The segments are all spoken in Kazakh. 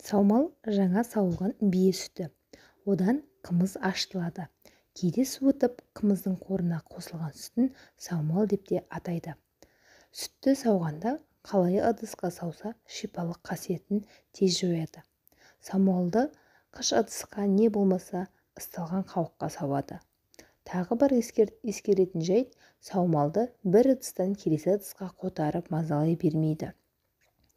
Саумал жаңа сауылған бие сүті. Одан қымыз ашытылады. Кейде суытып, қымыздың қорына қосылған сүтін саумал деп те атайды. Сүтті сауғанда қалайы ыдысқа сауса, шипалық қасиетін тез жояды. Саумалды қыш ыдысқа не болмаса ысталған қауыққа сауады. Тағы бір ескеретін жайт, саумалды бір ыдыстан келесі ыдысқа қотарып мазалай бермейді.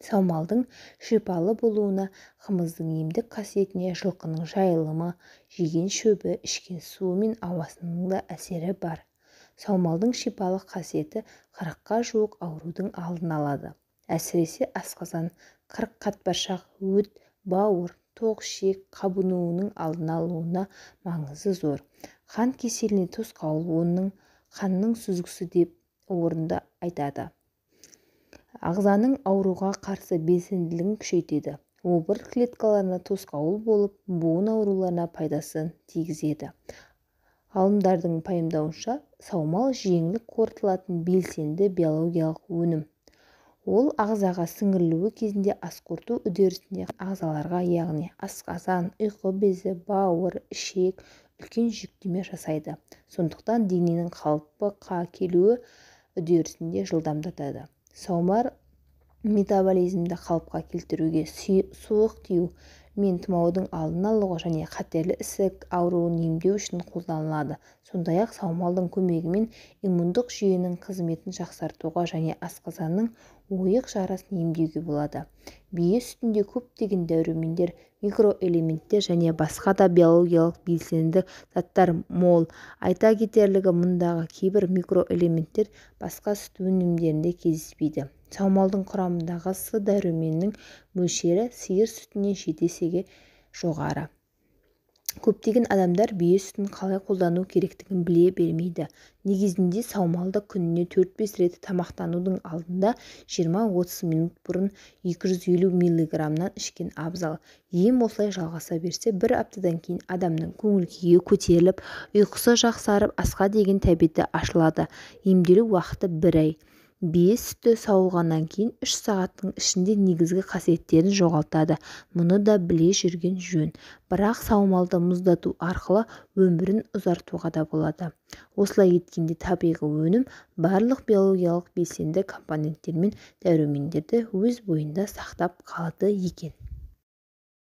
Саумалдың шипалы болуына қымыздың емдік қасиетіне жылқының жайылымы, жеген шөбі, ішкен суы мен ауасының да әсері бар. Саумалдың шипалы қасиеті 40-қа жуық аурудың алдын алады. Әсіресе асқазан, 40 қатпаршақ, өт, бауыр, тоқ ішек қабынуының алдын алуына маңызы зор. Қан кеселіне тосқауыл, оның қанның сүзгісі деп орынды айтады. Ағзаның ауруға қарсы белсенділігін күшейтеді. Обыр клеткаларына тосқауыл болып, буын ауруларына пайдасын тигізеді. Ғалымдардың пайымдауынша, саумал жеңіл қорытылатын белсенді биологиялық өнім. Ол ағзаға сіңірілуі кезінде ас қорыту үдерісінде ағзаларға, яғни асқазан, ұйқы безі, бауыр, ішек үлкен жүктеме жасайды. Сондықтан дененің қалыпқа келуі үдерісінде жылдамдатады. Саумал метаболизмді қалыпқа келтіруге, суық тию мен тұмаудың алдын алуға және қатерлі ісік ауруын емдеу үшін қолданылады. Сондай-ақ саумалдың көмегімен иммундық жүйенің қызметін жақсартуға және асқазанның ойық жарасын емдеуге болады. Бие сүтінде көптеген дәрумендер, микроэлементтер және басқа да биологиялық белсенді заттар мол. Айта кетерлігі, мұндағы кейбір микроэлементтер басқа сүт өнімдерінде кездеспейді. Саумалдың құрамындағы С дәруменінің мөлшері сиыр сүтінен 7 есеге жоғары. Көптеген адамдар бие сүтін қалай қолдану керектігін біле бермейді. Негізінде саумалды күніне 4-5 рет тамақтанудың алдында 20-30 минут бұрын 250 миллиграммнан ішкен абзал. Ем осылай жалғаса берсе, бір аптадан кейін адамның көңіл күйі көтеріліп, ұйқысы жақсарып, асқа деген тәбеті ашылады. Емделу уақыты 1 ай. Бие сүті сауылғаннан кейін 3 сағаттың ішінде негізгі қасиеттерін жоғалтады. Мұны да біле жүрген жөн. Бірақ саумалды мұздату арқылы өмірін ұзартуға да болады. Осылай еткенде табиғи өнім барлық биологиялық белсенді компоненттер мен дәрумендерді өз бойында сақтап қалады екен.